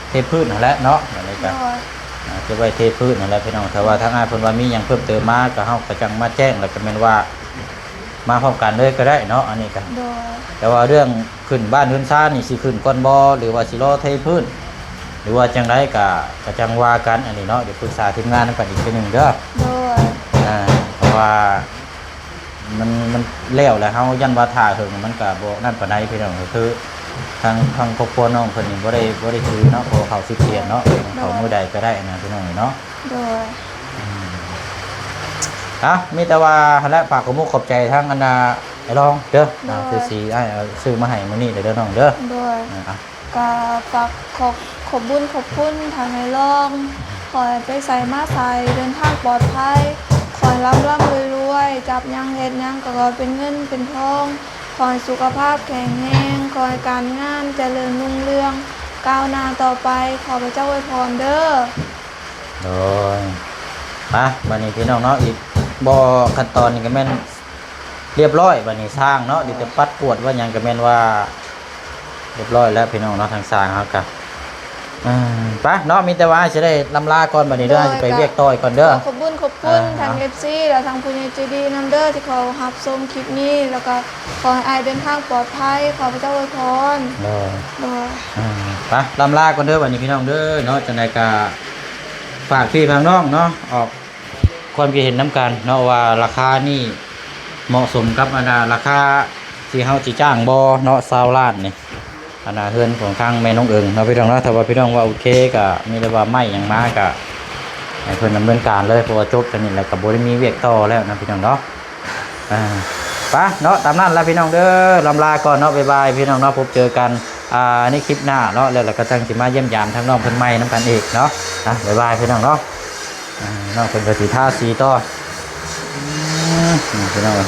ເທພື້ນຫັ້ນແຫຼະເນາະ. ບັດນີ້ກໍ ໂດຍ ອ່າ ເກັບໄວ້ເທພື້ນຫັ້ນແຫຼະ ພີ່ນ້ອງ. ຖ້າວ່າທາງອ້າຍເພິ່ນວ່າມີຫຍັງເພີ່ມເຕີມມາ ກໍເຮົາກໍຈັ່ງມາແຈ້ງ ແລ້ວກໍແມ່ນວ່າມາພ້ອມກັນເລີຍກໍໄດ້ເນາະ ອັນນີ້ກໍ. ໂດຍ ແຕ່ວ່າເລື່ອງຂຶ້ນບ້ານເຮືອນຊານນີ້ ຊິຂຶ້ນກ່ອນບໍ່ ຫຼືວ່າຊິລໍເທພື້ນ ຫຼືວ່າຈັ່ງໃດ ກໍ ກໍຈັ່ງວ່າກັນ ອັນນີ້ເນາະ. ດຽວປຶກສາທີມງານນຳກັນອີກເທື່ອໜຶ່ງເດີ. ໂດຍ ອ່າ ເພາະວ່າ ມັນ ມັນແລ້ວແລ້ວ ເຮົາຢ້ານວ່າຖ້າເຫິງມັນກະບໍ່ນັ້ນປານໃດ ພີ່ນ້ອງ. ກໍຄືທາງ ທາງຄອບຄົວນ້ອງເພິ່ນນີ້ບໍ່ໄດ້ ບໍ່ໄດ້ຖືເນາະ ເພາະວ່າເຂົາສິບຫຼຽນເນາະ, ໂດຍ ເຂົາມື້ໃດກໍໄດ້ນະ ພີ່ນ້ອງເນາະ. ໂດຍ ອືມ ອ່ະ ມີແຕ່ວ່າຫັ້ນແຫຼະ ຝາກຂອບມຸກຂອບໃຈທາງອັນນ່າ ອ້າຍລອງເດີ. ໂດຍ ອ່າ ຄືຊິ ອ້າຍເອົາຊື້ມາໃຫ້ມື້ນີ້ເດີ ນ້ອງເດີ. ໂດຍ ອ່າ ກໍຝາກຂອບ ຂອບບຸນຂອບຄຸນທາງອ້າຍລອງ. ຂໍໃຫ້ໄປໃສມາໃສເດີນທາງປອດໄພ, ຂໍໃຫ້ລ່ຳໆລວຍໆ, ຈັບຫຍັງເຮັດຫຍັງກໍຂໍເປັນເງິນເປັນທອງ, ຂໍໃຫ້ສຸຂະພາບແຂງແຮງ, ຂໍໃຫ້ການງານຈະເລີນຮຸ່ງເຮືອງກ້າວໜ້າຕໍ່ໄປ. ຂໍພະເຈົ້າອວຍພອນເດີ. ໂດຍ ມາ ບັດນີ້ພີ່ນ້ອງເນາະ ອີກບໍ່ ຂັ້ນຕອນນີ້ກໍແມ່ນ ຮຽບຮ້ອຍ ບັດນີ້ຊ່າງເນາະ ດຽວຈະປັດກວດວ່າຫຍັງ ກໍແມ່ນວ່າຮຽບຮ້ອຍແລ້ວ ພີ່ນ້ອງເນາະ. ທາງຊ່າງເຮົາກໍ ອ່າ ໄປເນາະ ມີແຕ່ວ່າຊິໄດ້ລ່ຳລາກ່ອນ ບັດນີ້ເດີ ໂດຍ ຊິໄປວຽກຕໍ່ອີກກ່ອນເດີ. ກໍຂອບບຸນຂອບຄຸນ ອ່າ ທາງ ເອັຟຊີ ແລະ ທາງຜູ້ໃຫຍ່ໃຈດີນຳເດີ ທີ່ເຂົ້າຮັບຊົມຄລິບນີ້ ແລ້ວກໍຂໍໃຫ້ອ້າຍເດີນທາງປອດໄພ ຂໍພະເຈົ້າອວຍພອນ. ໂດຍ ໂດຍ ອ່າ ໄປລ່ຳລາກ່ອນເດີ ບັດນີ້ພີ່ນ້ອງເດີເນາະ. ຈັ່ງໃດກໍຝາກພີ່ຝາກນ້ອງເນາະ ອອກ ຄວາມຄິດເຫັນນຳກັນເນາະ ວ່າລາຄານີ້ເໝາະສົມກັບອັນນ່າ ລາຄາທີ່ເຮົາຊິຈ້າງບໍ່ເນາະ ຊາວລ້ານນີ້. ອັນນ່າ ເຮືອນຂອງທາງແມ່ນ້ອງເອີງເນາະ ພີ່ນ້ອງເນາະ. ຖ້າວ່າພີ່ນ້ອງວ່າໂອເຄ ກະມີແຕ່ວ່າໄມ້ຫຍັງມາ ກະໃຫ້ເພິ່ນດຳເນີນການເລີຍ ເພາະວ່າຈົບຈັ່ງນີ້ແລ້ວ ກະບໍ່ໄດ້ມີວຽກຕໍ່ແລ້ວນະ ພີ່ນ້ອງເນາະ. ອ່າ ໄປເນາະ ຕາມນັ້ນລະ ພີ່ນ້ອງເດີ ລ່ຳລາກ່ອນເນາະ ບາຍບາຍ ພີ່ນ້ອງເນາະ. ພົບເຈີກັນ ອ່າ ໃນຄລິບໜ້າເນາະ ແລ້ວ ແລ້ວກໍຈັ່ງຊິມາຢ້ຽມຢາມທາງນ້ອງເພິ່ນໃໝ່ນຳກັນອີກເນາະ. ອ່າ ບາຍບາຍ ພີ່ນ້ອງເນາະ. ອ່າ ນ້ອງເພິ່ນກໍຊິທາສີຕໍ່. ອືມ ພີ່ນ້ອງເອີຍ.